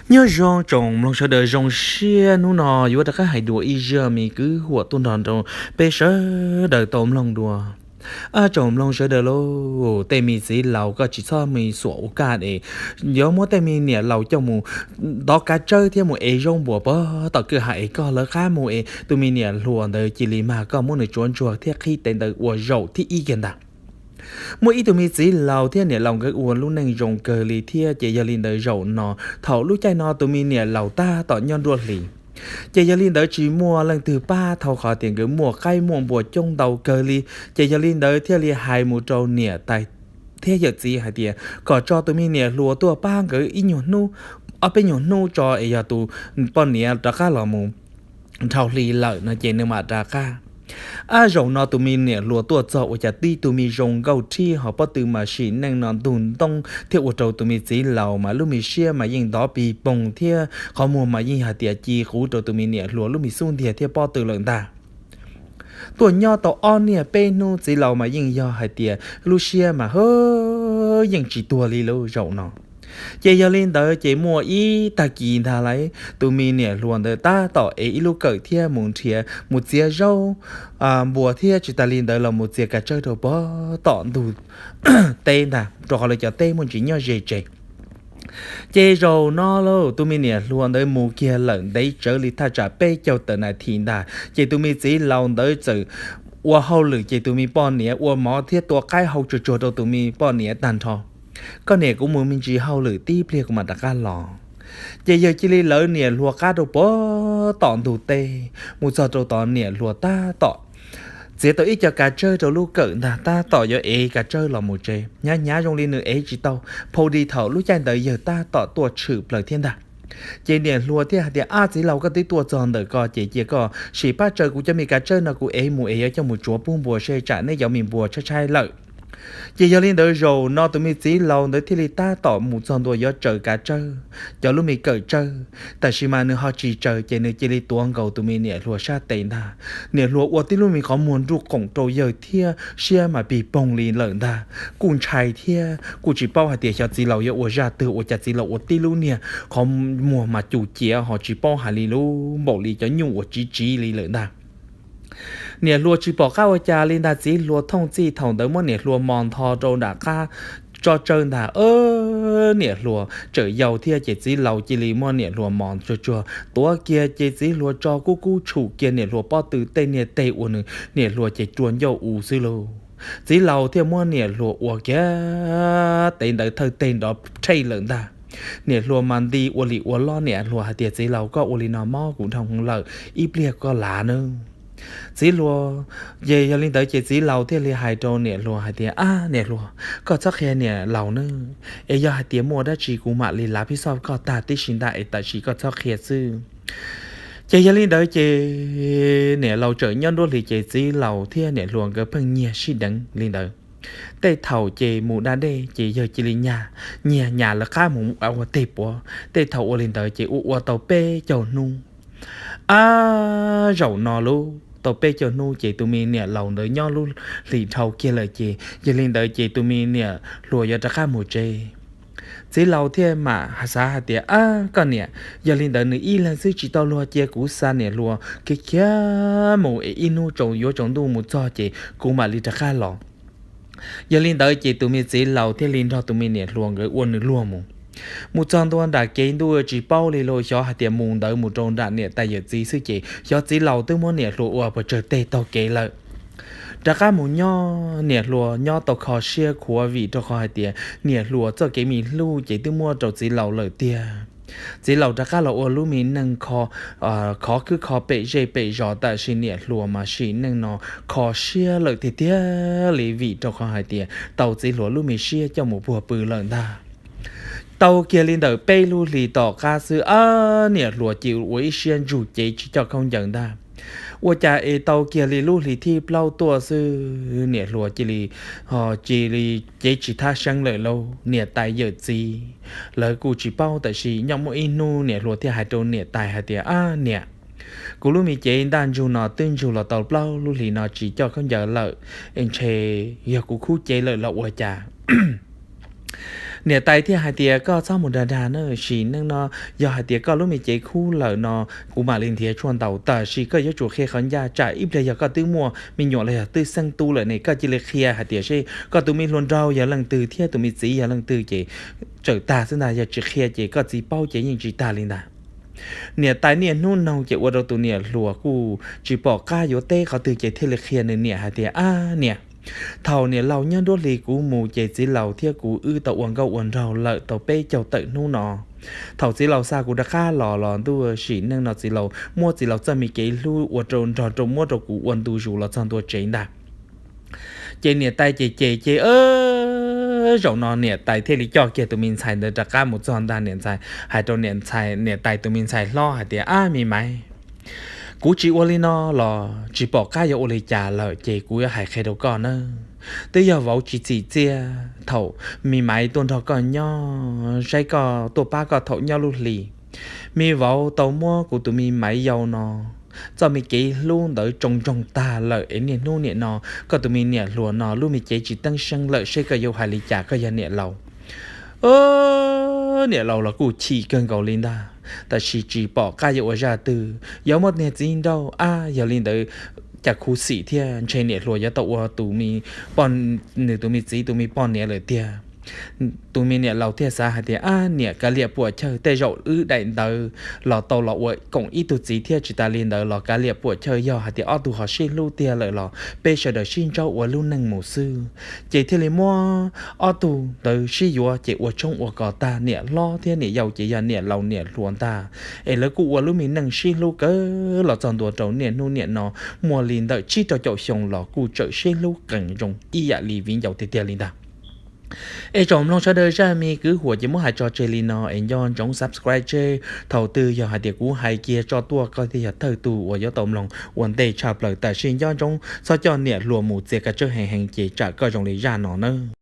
Nyob zoo tsoom mloog sawv daws, zoo siab hnub no yuav rov qab hais dua ib zaj me kwv huam tuaj nrog rau peb sawv daws tau mloog dua. Ab, tsoom mloog sawv daws lauj, tej me txiv laus koj tsis txhob me xuam ua kaj es yuav muab tej me niam laus coj mus tov kav tsawb thiab mus ev zaub npua pog tom kwj ha es koj lawv qab mus es tus me niam hluas ntawd cia li mag koj muab nws tsuav ntsuag thiab qhib tes ntawd ua zaum thib ib kiag ntag. Muaj ib tug me txiv laus thiab niam laus nkawd ua lub neej zoo kawg li thiab ces yog li ntawd zaum no thaum lub caij no tus me niam laus tab tom nyob nruab hlis. Ces yog li ntawd tsis muaj leej twg pab thaum qhov tias nkawd muaj qaib muaj npua coob ntau kawg li. Ces yog li ntawd thiaj li hais mus rau niam tais thiab yawm txiv hais tias kom tso tus me niam hluas tuaj pab nkawd ib nyuag hnub, ob peb nyuag hnub tso es yog tus poj niam rov qab los mus dhau hli lawm no ces nws mam rov qab. Ab, zaum no tus me niam hluas tuaj txog ua cas tib tug me zoo nkauj thiab ho pob tw mas sim neej no ntug ntoo thiab ua rau tus me txiv laus mas lub me siab mas yeej ntov pig poog thiab qhov muag mas yeej hais tias ci quv rau tus me niam hluas lub me xub ntiag thiab pob tw lawm ntag. Tuaj nyob tau ob niaj peb hnub txiv laus mas yeej yog hais tias lub siab mas hwv yeej tsis tuag li lub zaum no. Ces yog li ntawd ces muaj ib tag kis ntag lauj, tus me niam hluas ntawd tab tom ev ib lub kawm thiab mus nrhiav mus txiav zaub npua thiab tsis tas li ntawd los mus txiav kav tsawb rau pog tom ntug teb ntag, rau qhov lawv cov teb muaj ntsis nyob ze tseg. Ces zaum no lauj, tus me niam hluas ntawd mus kiag lawm ntev tsawv li thaj tsam peb caug tawm nas this ntag, ces tus me txiv laus ntawd txawm ua hauj lwm ces tus me poj niam ua mov thiab tua qaib hau tsuag tsuag rau tus me poj niam tag nrho. Koj niam, kuv mus me ntsis hauj lwm tib pliag kuv mam rov qab los. Ces yawg cia li lawv niam hluas qab rau pog tom ntug teb, mus txog rau tod niam hluas tab tom txiav tau ib co kav tsawb rau lub kawm ntag, tab tom yuav ev kav tsawb los mus tsev. Hnyav hnyav zoo li nws ev tsis tau, phau di thaum lub caij ntawd yawg tab tom tuaj tshwm plaws thiab ntag. Ces niam hluas thiaj hais tias, Ab, txiv laus, koj twb tuaj txog ntawm ko ces cia koj sim pab tsaws kuv cov me kav tsawb no kuv ev mus es yuav coj mus tsuav pub npua seb tsam neb cov me npua tshaib tshaib lawm. Ces yog li ntawd zaum no tus me txiv laus ntawd thiaj li tab tom mus txog ntua yuav tsaws kav tsawb, cov lub me kawm tsawb, tab sis mas nws ho tsis tsaws ces nws cia li tuav nkaus tus me niam hluas sab tes ntag. Niam hluas ua tib lub me qhov muag nruj qoom rau yawg thiab siab mas pig poog li lawm ntag. Kuj ntshai thiab kuj tsis paub hais tias xyov txiv laus yuav ua zaj twg ua cas txiv laus ua tib lub niag qhov muag mas cum ciav ho tsis paub hais li lub npaum li cov nyuj uas tsiv tsiv li lawm ntag. Niam hluas tsis pom qab ua cas li ntag, txiv hluas thooj txij thaum ntawd muab niam hluas mos ntho rau nram qab tso tsawb ntag. Niam hluas tseem yau thiab ces txiv laus cia li muab niam hluas mos tsuag tsuag tuav kiag ces txiv hluas tso kub kub tshum kiag niam hluas pob tw tej niag teg ua nws niam hluas ces rua ncauj u xwb lauj. Txiv laus thiaj muab niam hluas ua kiag tes ntawd thawj teg nrov rhej lawm ntag. Niam hluas mas nti ua li ua lob, niam hluas hais tias, Txiv laus, koj ua li no mob kuv dhau hwv lawm, ib pliag koj lav nawb. Txiv hluas, ces yog li ntawd ces txiv laus thiaj li hais rau niam hluas hais tias, Ab, niam hluas, koj txhob qhia niam laus nawb, es yog hais tias muaj dab tsi kuv mam li lav pib xoj koj tag tib si ntag es tam sim koj txhob qhia xwb. Ces yog li ntawd ces niam laus tseem nyob nruab hlis ces txiv laus thiab niam hluas nkawd pheej nyiag sib deev li ntawd. Tej thaum ces mus da dej ces yawg cia li nyiag, nyiag nyas lawv qab mus ua teg puav. Tej thaum ua li ntawd ces ua ua tau peb caug hnub. Ab, zaum no lauj, tau peb caug hnub ces tus me niam laus ntawd nyob lub hlis dhau kiag lawm ces yog li ntawd ces tus me niam hluas yuav rov qab mus tsev. Txiv laus thiaj mam xav hais tias, Ab, koj niam, yog li ntawd nws ib leeg xwb tsis tau luag, cia kuv xa niam hluas khiav khiav mus es ib hnub tsaus yuav tsaus ntuj mus txog ces kuv mam li rov qab los. Yog li ntawd ces tus me txiv laus thiaj li nrog tus me niam hluas nkawd ua nws luag mus. Mus txog ntua nram kev ntuj tsis paub li lauj, xyov hais tias mus ntawd mus rau nram niam tais yawm txiv xwb ces xyov txiv laus twb muab niam hluas ua puas tsawg teg taug kev lawm. Rov qab mus nyob, niam hluas nyob tau kho siab khuav vim rau qhov hais tias niam hluas txoj kev me hlub ces twb muab rau txiv laus lawm tiag. Txiv laus rov qab los ua lub me neej khov khwb kho pem zej pem zos, tab sis niam hluas mas sim neej no kho siab lawm tiag tiag li vim rau qhov hais tias tau txiv hluas lub me siab coj mus puag pw lawm ntag. Tau kiag li ntawm peb lub hlis tom qab xwb, ab, niam hluas cia ua ib siab ntsug cev tsis coj khaub ncaws ntag. Ua cas es tau kiag li lub hlis thib plaub tuaj xwb niam hluas cia li, cia li cev tsis thab seeb lawm lauj. Niam tais yawm txiv lawv kuj tsis paub, tab sis nyob muaj ib hnub niam hluas thiaj hais rau niam tais hais tias, Ab niam, kuv lub me cev ntaj ntsug no twb ntsug los tau plaub lub hlis no tsis coj khaub ncaws lawm, es ntshe yog kuv khub cev lawm los ua cas. Niam tais thiaj hais tias, koj txhob mus dag dag na, sim neej no yog hais tias koj lub me cev khub lawm no, kuv mam li nrhiav tshuaj ntaus, tab sis koj yuav tsum qhia qhov ncaj, tsam ib pliag yog koj twb muaj me nyuam los yog twb xeeb tub lawm ne, koj cia li qhia hais tias seb koj tus me hluas nraug yog leej twg thiab tus me txiv yog leej twg ces tsawm tag xwb ntag, yog tsis qhia ces koj txiv paub ces yeej tsis tag li ntag. Niam tais niaj hnub noog ces ua rau tus niam hluas kuj tsis pom qab yuav teb qhov twg ces thiaj li qhia nws niam hais tias, ab niam, thaum niam laus nyob nruab hlis kuv mus ces txiv laus thiab kuv wb tau ua nkauj ua nraug lawm tau peb caug tawm hnub no. Thaum txiv laus xa kuv rov qab los los ntuj, sim neej no txiv laus muab txiv laus txoj me kev hlub ua rau nrog rau muab rau kuv ua ntu zus los txog ntua tsev ntag. Ces niam tais ces ces ces, zaum no niam tais thiaj li coj kiag tus me ntxhais ntawd rov qab mus txog ntag. Niam ntxhais hais rau niam ntxhais, niam tais tus me ntxhais hlob hais tias, ab me maiv, kuv tsis ua li no los tsis pom qab yuav ua li cas lawm ces kuv yuav hais qhia rau koj nawb. Twb yog vauv tsis txim txiaj thaum me maiv tuaj nrog koj nyob, saib koj tuaj pab koj thaum nyob lub hli. Me vauv tau muab kuv tus me maiv yau no txoj me kev hlub ntawd tsoo ntsoog tag lawm es niaj hnub niam no koj tus me niam hluas no lub me cev tsis teeb seeb lawm, seb koj yuav hais li cas, koj yog niam laus. Niam laus los kuj chim kawg nkaus li ntag, tab sis tsis pom qab yuav ua zaj twg, yuav muab niag txiv nrauj ab, yog li ntawd cas khuv xim thiab, ntshe niam hluas yuav tau ua tus me, nws tus me txiv tus me poj niam lawm tiag. Tus me niam laus thiaj xav hais tias, ab niam, kav liam puam chawj, tej zaum wb daim ntawv los tau los ua koom ib tug txiv thiab, tsis tas li ntawd los kav liam puam chawj, yog hais tias ob tug ho sib hlub tiag lawm los peb sawv daws sib ntsaub ua lub neej mus xwb. Ces thiaj li muab ob tug ntawd sib yuav ces ua tshoob ua kos tag, niam hlob thiab niam yau ces yog niam laus niam hluas ntag, es lawv kuj ua lub me neej sib hlub kawg los txog ntua rau niaj hnub niam no muaj li ntawm tsib rau caum xyoo los kuj tseem sib hlub qees zoo ib yam li viv ncaus tiag tiag li ntag. Es tsoom mloog sawv daws, zaj me kwv huam ces muab hais tso tseg li no es nco ntsoov subscribe tseg, thaum twg yog hais tias kuv hais kiag tso tuaj koj thiaj yog thawj tug uas yuav tau mloog ua ntej tshaj plaws. Tab sis nco ntsoov txhob coj niam hluas mus txiav kav tsawb heev heev ces tsam koj zoo li zaj no nawb.